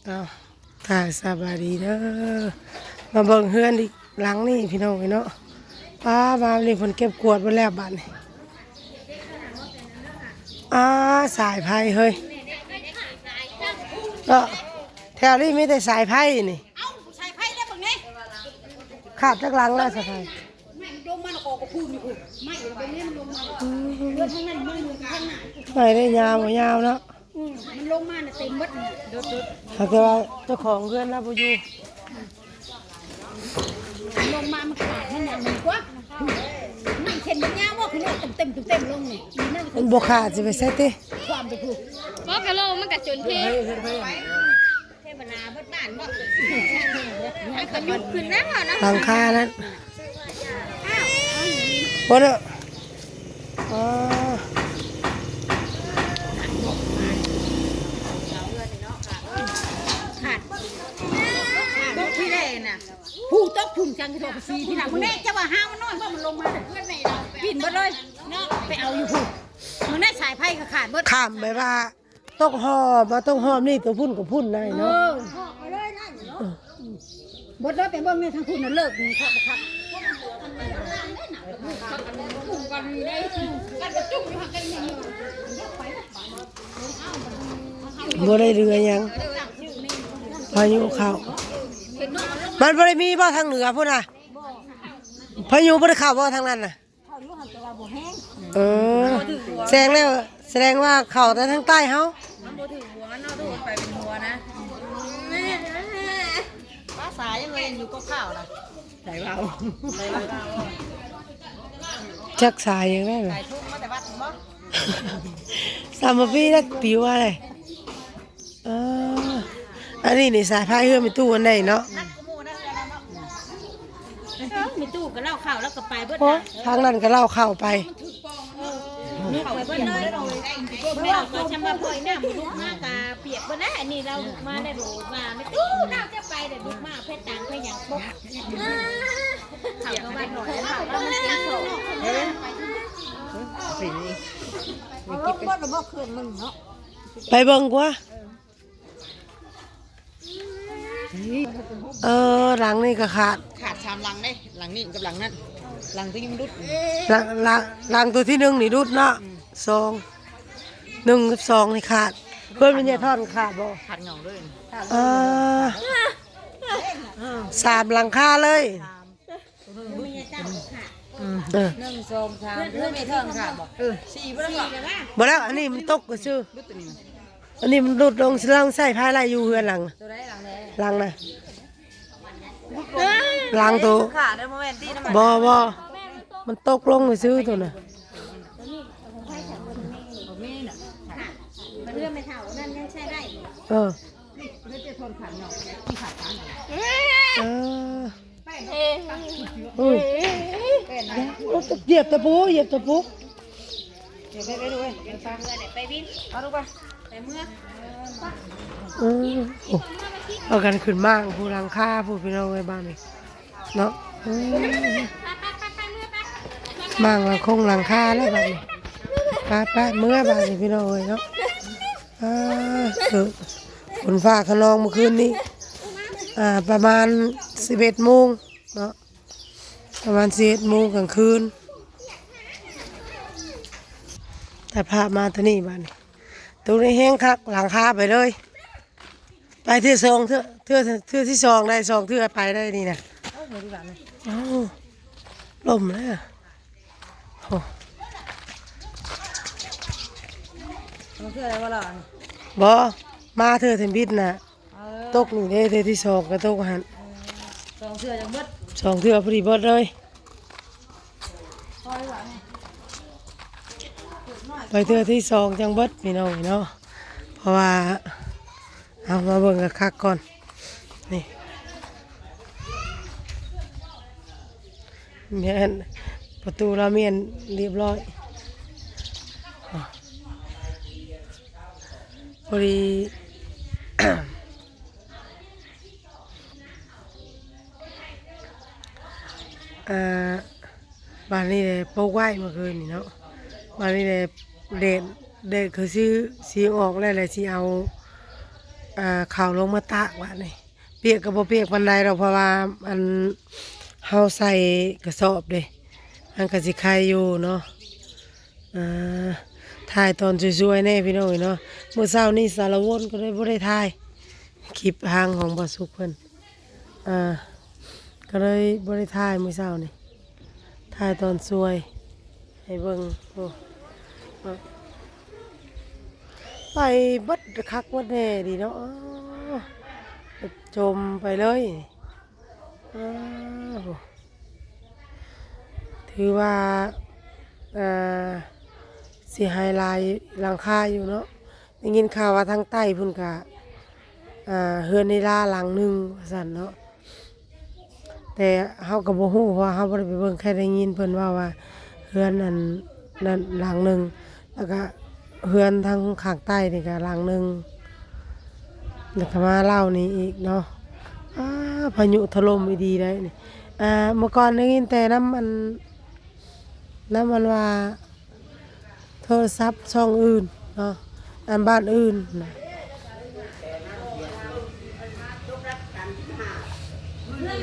ເອົາ ກາສະບາຍດີເດີ ມາເບິ່ງເຮືອນອີກຫຼັງນີ້ພີ່ນ້ອງເອີຍເນາະ. ປ້າ ມານີ້ເພິ່ນເກັບກວາດເບິດແລ້ວບາດນີ້. ອ້າ ສາຍໄຟເຮີ້ຍ ເນາະ ແຖວນີ້ມີແຕ່ສາຍໄຟນີ້. ເອົ້າ ສາຍໄຟເດ້ເບິ່ງນີ້ ຂາດຈັກຫຼັງແລ້ວສາຍໄຟ? ໄມ້ມັນລົງມາແລ້ວກໍ ກໍພຸ້ນຢູ່ພຸ້ນ ໄມ້ເບິ່ງນີ້ມັນລົງມາ. ອືມ ເຮືອນທາງນັ້ນໄມ້ ທາງໜ້າ ໄມ້ໄດ້ຍາວ ຍາວເນາະ. ອືມ ມັນລົງມານະເຕັມເບິດນີ້ ຫາກແຕ່ວ່າເຈົ້າຂອງເຮືອນລາວບໍ່ຢູ່. ມັນລົງມາ ມັນຂາດ ມັນຫຍັງ ມັນກວ້າງ ມັນເຂັນມັນຍາວບໍ່ ຄືເນາະ ເຕັມໆ ເຕັມໆ ລົງນີ້. ມັນບໍ່ຂາດຊິໄປໃສຕິ ຄວາມໄປພຸ້ນ ບໍ່ກະໂລ ມັນກະຈົນເພ ເທວະດາເບິດບ້ານບໍ່ ໃຫ້ເຂົາຍຸບຂຶ້ນນະເນາະ. ຫຼັງຄານັ້ນ ບໍ່ເນາະ. ອໍ ຕົກທີ່ແລກນະ ຜູ້ຕົກພຸ້ນ ຈັງກະທົບສີ່ທີ່ຫຼັງພຸ້ນເດ້. ຈະວ່າຫາງມັນນ້ອຍບໍ່ ມັນລົງມາ ປິ່ນເບິດເລີຍເນາະ. ໄປເອົາຢູ່ພຸ້ນ ມັນໄດ້ສາຍໄຟກໍຂາດເບິດ ຂ້າມແບບວ່າ ຕົກຮອບ ມາຕົກຮອບນີ້ ຕົວພຸ້ນກັບພຸ້ນໄດ້ເນາະ. ເອີ ເບິດເລີຍ ໄປເບິ່ງໃນທາງພຸ້ນນະ ເລີກນີ້ຄັກບໍ່ຄັກ ບໍ່ໄດ້ເຫຼືອຫຍັງ ພາຍຸເຂົ້າ. ມັນບໍ່ໄດ້ມີບໍ່ທາງເໜືອພຸ້ນນະ ພາຍຸບໍ່ໄດ້ເຂົ້າບໍ່ທາງນັ້ນນະ? ເຂົ້າຢູ່ຫັ້ນ ແຕ່ວ່າບໍ່ແຮງ. ເອີ ແສດງແລ້ວ ສະແດງວ່າເຂົ້າແຕ່ທາງໃຕ້ເຮົາ ມັນບໍ່ຖືກຫົວມັນເນາະ ຖືກໄປເປັນຫົວນະ. ປາສາຍັງເລີຍຢູ່ກໍເຂົ້ານະ ໃສ່ເວົ້າ ໃສ່ເວົ້າ ຈັກສາຍຫຍັງໄດ້ ສາຍທຸກມາແຕ່ວັດບໍ່ ສາມປີແລ້ວ ປິວອະໄລ. ເອີ ອັນນີ້ນີ້ສາຍໄຟເຮືອນແມ່ຕູ້ອັນໃດເນາະ. ເອີ ແມ່ຕູ້ກໍເລົ່າເຂົ້າ ແລ້ວກໍໄປເບິດ. ໂອ້ ທາງນັ້ນກໍເລົ່າເຂົ້າໄປ ເອີ ໄປເບິດເລີຍ. ແມ່ກໍຊຳວ່າປ່ອຍນ້ຳ ລຸກມາກໍປຽກເບິດແລ້ວ. ອັນນີ້ລາວລຸກມາໄດ້ ບອກວ່າແມ່ຕູ້ ລາວຈະໄປ ແລ້ວລຸກມາເພັດຕ່າງໄປຫຍັງປົກ ເຂົາກໍວ່າໜ້ອຍ ເຂົາວ່າມັນເປັນສອງ ເອີ ເອົາລົງເບິດລະບໍ່ ເຄື່ອງມັນເນາະ. ໄປເບິ່ງກວ່າ. ເອີ ຫຼັງນີ້ກໍຂາດ ຂາດສາມຫຼັງເດ້ ຫຼັງນີ້ກັບຫຼັງນັ້ນ ຫຼັງຕົວນີ້ມັນຫຼຸດ ຫຼັງ ຫຼັງ ຫຼັງຕົວທີໜຶ່ງນີ້ຫຼຸດເນາະ. ອືມ ສອງ ໜຶ່ງກັບສອງນີ້ຂາດ. ເພື່ອນແມ່ໃຫຍ່ທ່ອນຂາດບໍ່? ຂາດເຫງົ້າເລີຍ. ເອີ ສາມຫຼັງຄາເລີຍ. ອືມ ເອີ ໜຶ່ງ ສອງ ສາມ ເຮືອນແມ່ເທິງຂາດບໍ່? ເອີ ສີ່ບໍ່ແລ້ວບໍ່? ບໍ່ແລ້ວ ອັນນີ້ມັນຕົກຊື່ ຫຼຸດຕົວນີ້ ອັນນີ້ມັນຫຼຸດລົງ. ລອງໃສ່ພາຍໄລ່ຢູ່ເຮືອນຫຼັງ ຕົວໃດຫຼັງແດງ? ຫຼັງນະ ຫຼັງໂຕ ຂາດເດີ ບໍ່ແມ່ນຕິ ບໍ່ ບໍ່ ມັນຕົກລົງຊື່ໂຕນະ. ເຮືອນແມ່ເຖົ້ານັ້ນຍັງໃຊ້ໄດ້. ເອີ ເອີ ເອີ ຢຽບຕະປູ ຢຽບຕະປູ. ເອີ ໂອ້ ພາກັນຂຶ້ນມ້າງພູຫຼັງຄາພູ ພີ່ນ້ອງເອີຍ ບ້ານນີ້ເນາະ. ເອີ ມ້າງຫຼັງຄົງຫຼັງຄາແລ້ວບັດນີ້. ໄປໆ ເມືອບາດນີ້ ພີ່ນ້ອງເອີຍເນາະ. ອ່າ ເອີ ຝົນຟ້າຄະນອງເມື່ອຄືນນີ້ ອ່າ ປະມານສິບເອັດໂມງເນາະ ປະມານສິບເອັດໂມງກາງຄືນ. ຕັດພາບມາຕົວນີ້ບາດນີ້ ຕົວນີ້ແຮງຄັກ ຫຼັງຄາໄປເລີຍ. ໄປເທື່ອສອງ ເທື່ອ ເທື່ອ ເທື່ອທີສອງໄດ້ ສອງເທື່ອໄປໄດ້ນີ້ນະ. ເອົ້າ ລົມແລ້ວ. ໂອ້ ສອງເທື່ອແລ້ວບໍ່ລະ? ບໍ່ ມາເທື່ອທຳອິດນະ. ເອີ ຕົກນີ້ເດ້ ເທື່ອທີສອງກໍຕົກຫັ້ນ. ເອີ ສອງເທື່ອຈັ່ງເບິດ ສອງເທື່ອພໍດີເບິດເລີຍ. ໄປເທື່ອທີສອງຈັ່ງເບິດ ພີ່ນ້ອງເນາະ. ເພາະວ່າ ເອົາມາເບິ່ງຄັກໆກ່ອນ ນີ້ ແມ່ນ ປະຕູລະແມ່ນລຽບຮ້ອຍ. ພໍດີ ອ່າ ບາດນີ້ແຫຼະ ປົກໄວ້ເມື່ອຄືນນີ້ເນາະ. ບາດນີ້ແຫຼະ ແດດ ແດດຄືຊິ ຊິອອກແລ້ວ ແລ້ວຊິເອົາ ອ່າ ເຂົ້າລົງມາຕາກບາດນີ້ ປຽກກໍບໍ່ປຽກປານໃດດອກ ເພາະວ່າ ອັນ ເຮົາໃສ່ກະສອບເດ້ ມັນກໍຊິໄຄຢູ່ເນາະ. ອ່າ ຖ່າຍຕອນສວຍໆແດ່ພີ່ນ້ອງເອີຍເນາະ. ມື້ເຊົ້ານີ້ສາລະວົນກໍເລີຍບໍ່ໄດ້ຖ່າຍຄລິບທາງຂອງບ່າວສຸກເພິ່ນ ອ່າ ກໍເລີຍບໍ່ໄດ້ຖ່າຍມື້ເຊົ້ານີ້ ຖ່າຍຕອນສວຍໃຫ້ເບິ່ງ. ໂອ້ ໄປເບິດຄັກເບິດແນ່ດີເນາະ ຈົມໄປເລີຍ. ອ້າວ ຖືວ່າ ອ່າ ເສຍຫາຍຫຼາຍຫຼັງຄາຢູ່ເນາະ. ໄດ້ຍິນຂ່າວວ່າທາງໃຕ້ພຸ້ນກະ ອ່າ ເຮືອນນິລາຫຼັງໜຶ່ງວ່າຊັ້ນເນາະ. ແຕ່ເຮົາກໍບໍ່ຮູ້ ເພາະວ່າເຮົາບໍ່ໄດ້ໄປເບິ່ງ. ແຄ່ໄດ້ຍິນເພິ່ນເວົ້າວ່າເຮືອນອັນນັ້ນຫຼັງໜຶ່ງ ແລ້ວກະເຮືອນທາງຂ້າງໃຕ້ນີ້ກະຫຼັງໜຶ່ງ ແລ້ວກະມາເລົ່ານີ້ອີກເນາະ. ອ້າ ພາຍຸຖະຫຼົ່ມອີ່ຫຼີໄດ໋ນີ້. ອ່າ ເມື່ອກ່ອນໄດ້ຍິນແຕ່ນຳອັນ ນຳອັນວ່າໂທລະສັບຊ່ອງອື່ນເນາະ ອັນບ້ານອື່ນນະ.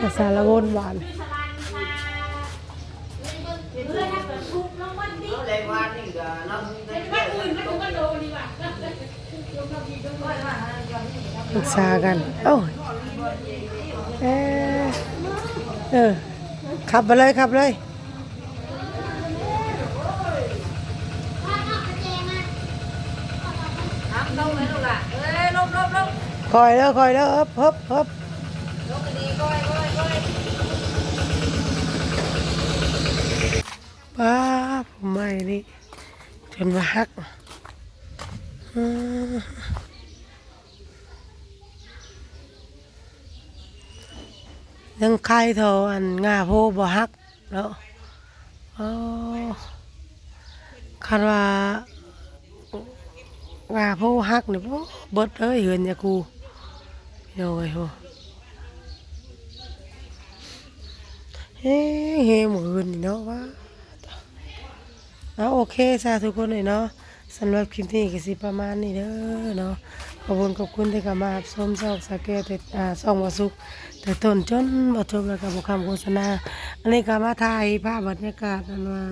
ພາສາລາວົນບ້ານ ປຶກສາກັນ. ໂອ້ຍ ເອີ ເອີ ຂັບໄປເລີຍ ຂັບເລີຍ. ຂ້ອຍເດີ ຂ້ອຍເດີ ເຮີບ ເຮີບ ເຮີບ. ປ້າ ຜົມໃໝ່ນີ້ ຈົນວ່າຫັກ ເອີ. ຍັງໄຄເທົ່າອັນງ່າໂພບໍ່ຫັກເນາະ. ອໍ ຄັນວ່າງ່າໂພຫັກນີ້ ໂອ້ ເບິດເລີຍເຮືອນຍາຄູ ພີ່ນ້ອງເອີຍ. ໂອ້ ແຮງໆ ມື້ຄືນນີ້ເນາະ ວ້າ. ເອົາ ໂອເຄຊະທຸກຄົນເອີຍເນາະ, ສຳລັບຄລິບນີ້ກໍຊິປະມານນີ້ເດີເນາະ. ຂອບຄຸນ ຂອບຄຸນທີ່ເຂົ້າມາຮັບຊົມຊ່ອງສາວແກ້ວແຕ່ ອ່າ ຊ່ອງບ່າວສຸກ ແຕ່ຕົ້ນຈົນບໍ່ຈົບ ແລ້ວກໍບໍ່ຄຳໂຄສະນາ. ອັນນີ້ກໍມາຖ່າຍພາບບັນຍາກາດ ອັນວ່າ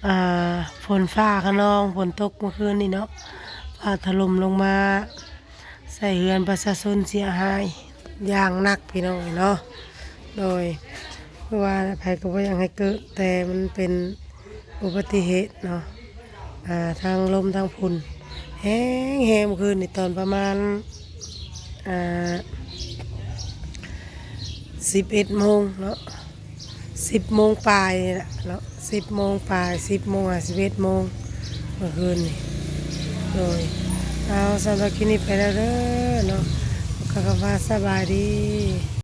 ອ່າ ຝົນຟ້າຄະນອງ ຝົນຕົກເມື່ອຄືນນີ້ເນາະ, ຟ້າຖະຫຼົ່ມລົງມາ ໃສ່ເຮືອນປະຊາຊົນເສຍຫາຍຢ່າງໜັກ ພີ່ນ້ອງເນາະ. ໂດຍ ຄືວ່າແຫຼະ ໃຜກໍບໍ່ຢາກໃຫ້ເກີດ ແຕ່ມັນເປັນອຸບັດຕິເຫດເນາະ. ອ່າ ທັງລົມທັງຝົນແຮງໆ ເມື່ອຄືນນີ້ຕອນປະມານ ອ່າ ສິບເອັດໂມງເນາະ. ສິບໂມງປາຍນີ້ແຫຼະເນາະ, ສິບໂມງປາຍ ສິບໂມງຫາສິບເອັດໂມງເມື່ອຄືນນີ້. ໂດຍ ເອົາ ສຳລັບຄລິບນີ້ໄປແລ້ວເດີເນາະ, ຂໍຄຳວ່າສະບາຍດີ.